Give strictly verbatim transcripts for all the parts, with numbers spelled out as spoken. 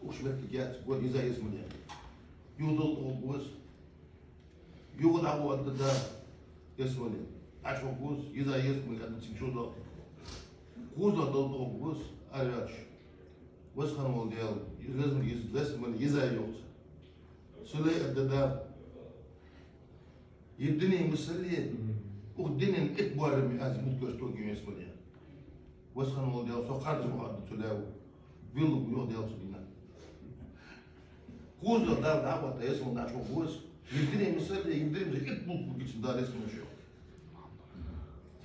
Ух, шветтик яц, год иза есмале. Юдал огвас. Югал агу адда да есмале. Ач огвас, иза есмале, адда цин чудо. Куза дал огвас, аряч. Васхан вал дел, есмале, есмале, иза йоц. Сулей адда да. Едине мысале, ух динен ит барами аз мутгаш тоги есмале. Васхан вал дел, со харж ва адда цуляу. Бил гуё дел цудина. Куза дал да вата есмал да чо гуас. Едине мысале, едине мысале ит мут гугиц да есмал шо.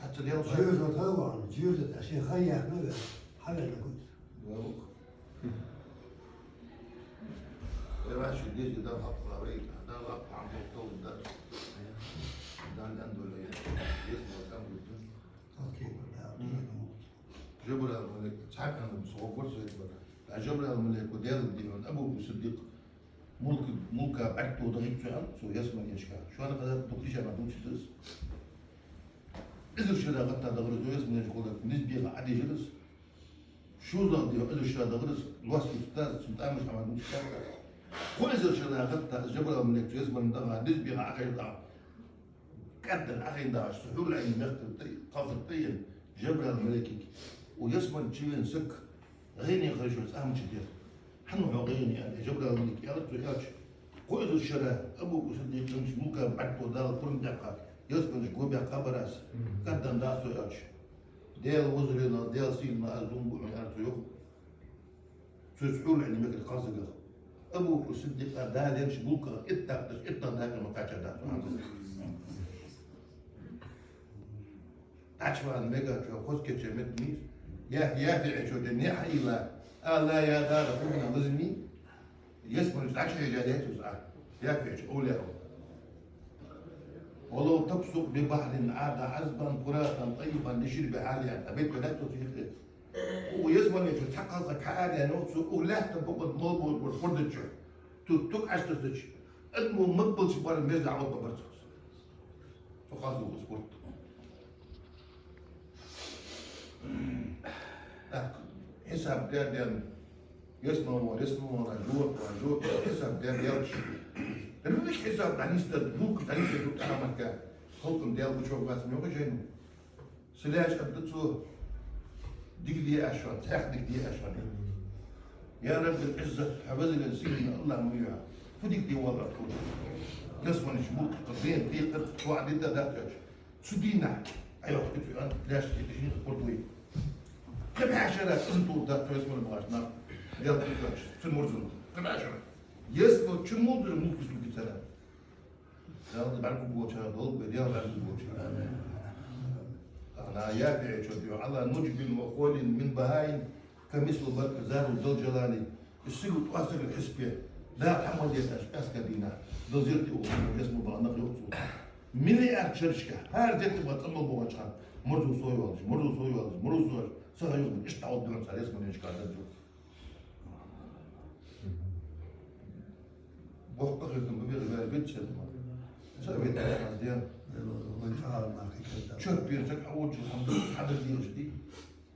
Хатса дел ша. Жир да таван, жир да ши хаяхна да. Хавена гуц. Ваук. Эва ши дези да хапла вей, да хапла хапла да. Дан дан доле. Есмал там гуц. Окей. Жабраил малек, цхьаькханам со гӀоргвар сойтӀара. ТӀаккха Жабраил малейко Даьлага дийхьан, Абу Сиддикъ, мулк-, мулка бӀаргто дагӀийтар цо, цо ясманечка. Шоана хазар дукха шера дувцаш да из. Эзар шера гӀатта дагӀар из, цо ясманечка хулар, низ беха Ӏодежар из. ШозлагӀа дийхьа эзар шера дагӀар из, лоаста дувцаш да из, цун тӀамаш хӀама дувцаш да из. Кхо эзар шера гӀатта Жабраил малейк цо ясманечка дагӀа, низ беха Ӏохайша дагӀа. КӀаддар Ӏохайна дагӀаш, цу хьурул-Ӏийна мехкарий, кхалсаг тӀаена, Жабраил малейкага: «О, ясман чу вена саг, гӀайгӀане хилар шоана цӀа ма ца дер. ХӀана хьо гӀайгӀане?» — аьнна, Жабраил малейка аьлар цо, аьлча. Кхо эзар шера Абу Сиддикъа мулка бӀаргто Дала пурам баьккха, ясманаш го баьккха бар аз, кӀаддан да со, аьлча. Даьла возалена, Даьла сийна аз зулам бу хьона, аьлар цо, йоах. Цу хьурул-Ӏийна мехкарий, кхалсагах. Абу Сиддикъа Дала енча мулка иттакъ даш, иттакъ дакъа ма кхача да. Дачван мега чо хос кече мет мис. Я, я фи чо де не хайла. Ала я дара хумна лазми. Ясман дача хӀежа дайтус а. Я фи чо оля. ولو تبسق ببحر عاد عذبا فراتا طيبا لشرب حاليا. Абет бедак тус ихе. Ух ясмале чу цхьа кхалсаг хьаара яьннав цо, ух лаьтта букъа мал бу-, бу-, хурдачу. Ту-, тук Ӏаштасачу. Адамо маббалча бара мезда Ӏодба бар цо. Цу кхалсаго спорт. Так, хьисаб дер ден. Ясмало, ясмало, жуот, жуот, хьисаб дер делча. Рвик хьисаб даниста, бук даниста, тут араматка. Халкъам дел гучо гас мёга жен. Селяч адда цо дика де ашван, цхьаькха дика де ашван. Я Раббил Ӏиззат, хьа везален сийна Аллах муя. Фу дика де валла тхо. Ясманич мулк къаден, дикъат, цо адита датач. Цу дина, айох, кицу ан, пляж, китишин, пуртуй. Кем хашара, цун тур дат, то есть мур багаш, на. Я тут датач, цун мурзун. Кем хашара. Если вот чему ты мулк кислу кицара. Дала бӀаргагу болча, долу бе, Дала бӀаргагу болча. Ана я печо дио, Ала нуджбин ва холин мин бахаин, камисл барк зару зал джалали. Силу тӀасагал хьиспе. Да, хьамадеташ, аска дина. Дозирти у, жесму багнах йоцу. Миллиард чарчка, хар детти ма цӀамал богача. Мурзу сой валж, мурзу сой валж, мурзу сой. Сага юзму, ишта уддун царес манечка дадю. Бохтахиртам бубер вер битчер. Са вет аз дем. Чот бир сак аудж хамду хадр дилш ди.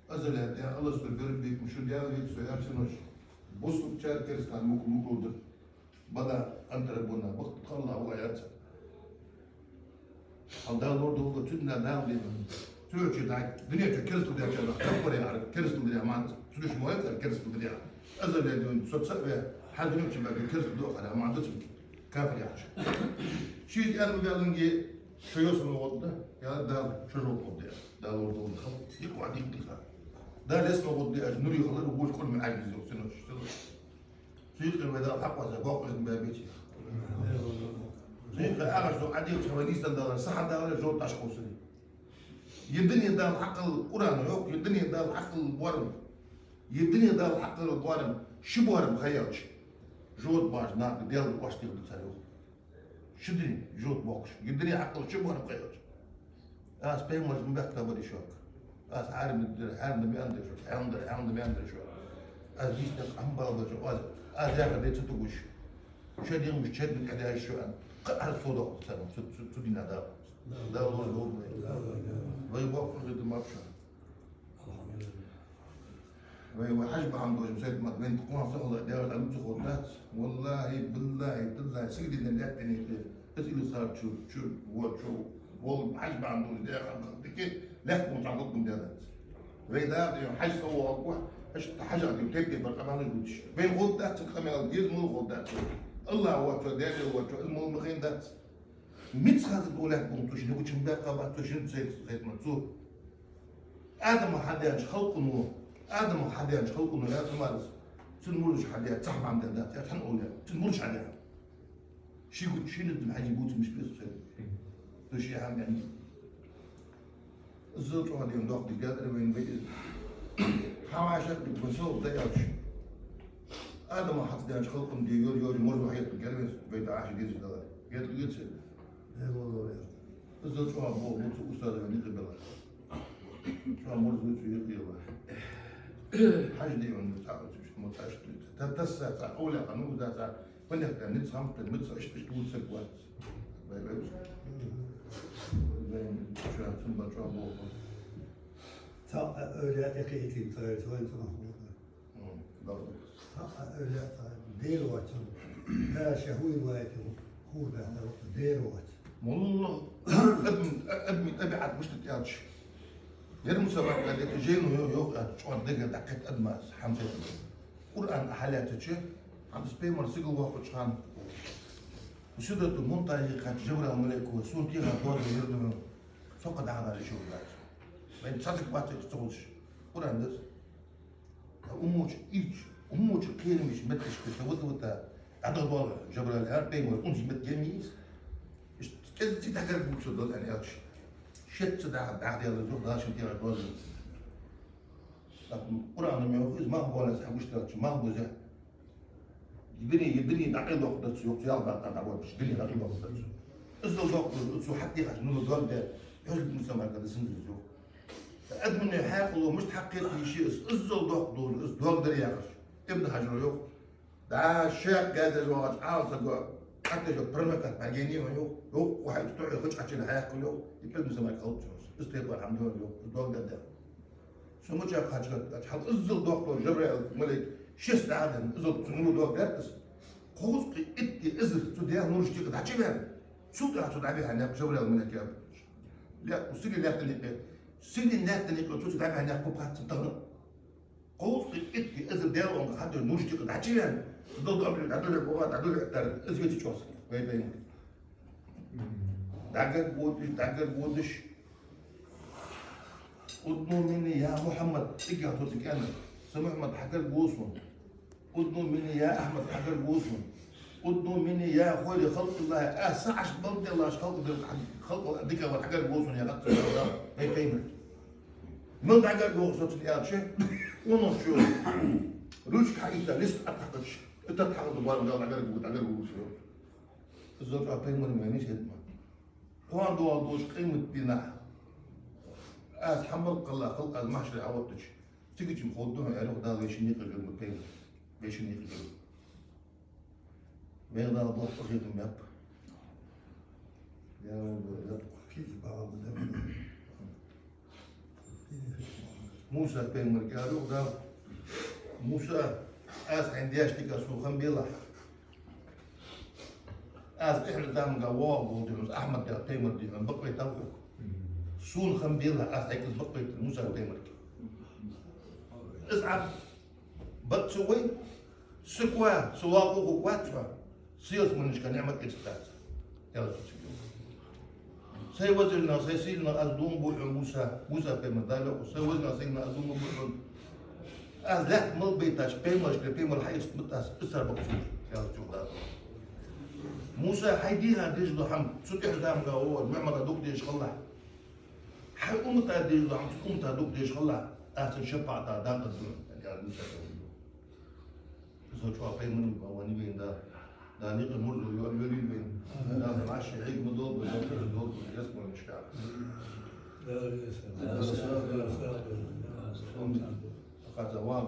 Азале де Аллас бер бик мушу дял вит сояр синош. Бусук чар керстан мук мук удр. Бала антарабуна бахт халла ва яц. Ал Дала лор долу цуьнан Дала дийна. Цуьрчи дай, дуьнечу керстал деча, каппаре ара керстал дия ман, цуьш моя цар керстал дия. Азале дуьн, со цаве, хьан дуьнечу бага керстал до хара ман дуцу. Кафир яхаш. Шиз ян мугаланги, шо йосун вогда, я Дала, шо жо вогда. Дала лор долу хал, диква дик диха. Дала лес вогда, аж нури халар, уж курми айгиз йоксинош. Цуьйкъе вай Дала хьакъ ваза, бокъ иза бабичи. Цуьйкъе агӀар со Ӏадил чавай нийсан Дала, сахьа Дала, жо таш кхосуни. Едине Дала хьакъал Къуръан йоккха, едине Дала хьакъал борам. Едине Дала хьакъал борам, ши борам хаялча. Жо баш нах Дела ваш тих ду царю. Ши дин, жо боккхуш. Едине хьакъал ши борам хаялча. Ас пеймарш ма бехк табари шок. Ас хьарам дир, хьарам да мянда шок, хьарам да, хьарам да мянда шок. Ас дийсна къамбал да шок, ас, ас яха де цу тугуш. Шо дин муш чед ду кадяй шо ан. Ка ас содо царам, цу, цу, цу дина да. Да, ло, ло, ло. Вай бок фу ду мапша. Вай, вай хьажа бахьан долаш, Сайд-Махьмад, вайна тхона сахьалла Дала хӀама ца ховш дац. Валлахьи, биллахьи, таллахьи, сигаленаш лаьттанийта, из илла сар чу, чу, во, чу, вол хьажа бахьан долаш, дехьа дики, лаьтта бун цхьа гӀулакх бун дац. Вай дагӀа дийна хьажа ца воагӀа, аша хьажа дийна, тайп-тайпара къамаьлаш дувцаш. Вайна ховш дац, къамаьл деза мула ховш дац. Аллахь воацар, Даьла воацар, из мула ма ховш дац. Мица хаза долехь бун цу шинна гучун беккъа бац цу шинна Сайд-, Сайд-Махьмад цу. Адама хьадаьннача халкъо, Адама хьадаьннача халкъо, яр тамарас, цун мурдаш хьадаь, цхьа хӀама даь дац, яр цхьан овле, цун мурдаш хьадаь. Ши гуч, ши низам хьаьжи бувцаш миш бес цу. Цу ши хӀама даьнна. Из чӀоагӀа дийна доккха дика дар вайна бай из. Хьавашар дика вай со да ялч. Адама хьадаьннача халкъо де йор, йор, мурдаш хьаэт гервес, вай да аши деза дала. Гет гет се. Из чӀоагӀа бо, бо цу устада вайна къибала. Чуа мурзу цу юкъе ва. Хьажа дийна цхьа цу мо таш. Та тасса цхьа овле хана уза цхьа. Панех ка ниц хамта, ниц иш иш ту цхьа гвац. Бай, бай. Бай, чуа цун ба чуа бо. Цхьа, э, овле тӀехьа итин цхьа, цхьа, цхьа. М, да. Цхьа, э, овле цхьа, Даьла воацар. Да, ша хӀуй ваьту, хӀуй ваьту, Даьла воацар. Мулла, адми, адми тӀабиӀат мишта тӀаьлча. Ер мусабакъа дете жейну йо-, йо-, чӀоагӀа дега даккхет адмас, хьамсет. Къуръан ахьалаьцача, хьамс пайхамар сигал воккхача хана. Сидратул Мунтахьа кхаьчача Жабраил малейко, сона тӀера доазув йир ду, со кхы дӀагӀдала йиш йолаш дац. Вайна цхьа зик бац ца гӀулаш. Къуръан дас. Уммочу ич, уммочу кхерамаш метташка са вата-вата, дӀадала дола Жабраил яр, пайхамар, унжи метта гемис. Иш кӀезига цига дӀагарга бувцар дала аьнна аьлча. Шеца дӀа-, дӀадаьлар дух, Дала шин тӀера доазув. Так, Къуръана мел из мах болас хьагуштарча, мах буза. Дини, дини дӀакъайлохдарца, йоах, цу ялбатта дӀаболаш, дини дӀакъайлохдарца. Иззал доккхар, цу хьатӀехьа, ну, дол бе, хӀузб мусамар када синзиз, йоах. Админе хьаькъало, мишта хьакхет йиш я из, иззал доккха долаш, из дол дар яхаш. Ибн Хьажара йоах. Да, шек газа вагӀаш, Ӏалсаго, хьатӀехьа промокат бӀаргайний, йоах. Йоах, вахьай, тохьи хуч Ӏачил хьаькъал, йоах. И пӀелг мусамар калуц, йоах. Из тайпара хӀама, йоах, из дол дар да. Со мича кхача, хьал иззал доккхар Жабраил малейк, шеца дӀадаьнна, иззал цу нур доккха даьттас. Кхузткъеи итт эзар цу Даьла нурашта юкъе дӀачуваьнна. Цул тӀехьа цу дӀабихьа некъ Жабраил малейк яр. Ле, сигаленна лаьттан юкъе, сигаленна лаьттан юкъе цу дӀабихьа некъ кху пхатца тахана. Кхузткъеи итт эзар Даьла онга хьатӀа нурашта юкъе дӀачуваьнна. Дол дол дӀадуле богӀа, дӀадуле дар, из веци чос. Вай, вай. ДӀагар бодаш, дӀагар бодаш. Удну минни я Мухьаммад, цӀигга тоцу кӀена. Са Мухьаммад хьагар госун. Удну минни я Ахьмад хьагар госун. Удну минни я хойри халкъиллахи, а са Ӏаш балделлаш халкъ дир, халкъ дика ва хьагар госун я хатта. Эй, пеймент. Мел дӀагар гоху соцу аьлча, уно шу. Ручка хьаита, лист атхакъаш. Итат хьагар бар дал дӀагар гу, дӀагар гу шу. Зо пеймент мени сетма. Кхоана доагӀа долчу къематдийнахь, аз хьамбалкхалла халкъ аз маьхьшаре Ӏа оттачу, цигачун хӀуд ду хьуна аьлла Дала вешан некъа гира ма кхайна, вешан некъа гира. Вайн Дала боху къахетам меппа. Я Рабби, я Рабби. Кхийса бахьа ма дабна. Муса пайхамарга аьлла Дала: «Муса, аз хьайн деш дика сухан белахь». Аз эхьна заманга вогӀу волу дуьхьа, Ахьмад дел таймар дуьхьа, бакъвайтал хӀух. Суна хам белахь, аз хьайкас бакъвайтар Муса таймарга. Аз Ӏа бакъ ца вай, саква, са вакъу хӀух вац хьо, сийлас маннашка ниӀмат эцтац. Яла цу цига. Сайн вазирна, сайн сийна аз дуьйна бу хьуна Муса, Муса пайхамар Дала йоу, сайн вазирна, сийна аз дуьйна бу хьуна. Аз лаьтта мал байташ, пайхамаршка, пайхамар хьаэцна ма дац, аса бакъ цунна, яла цунна Дала. Муса, хьайн дийна деза ду хьама, цу тӀехь заманга вогӀу, Мухьаммада дукха дезаш хилла. Хьайн уммата деза ду хьама, цу уммата дукха дезаш хилла. Аз цунна шапаӀата дакъа ду, яла Муса. Со чӀоагӀа пайхамар ма ван вайн да. Да, некъа мурза йо-, йо-, йо-, вайн. Да, маша хьиг ма долу, ма долу, ма долу, яс ма мешка. Да, да, да. Хаза ван.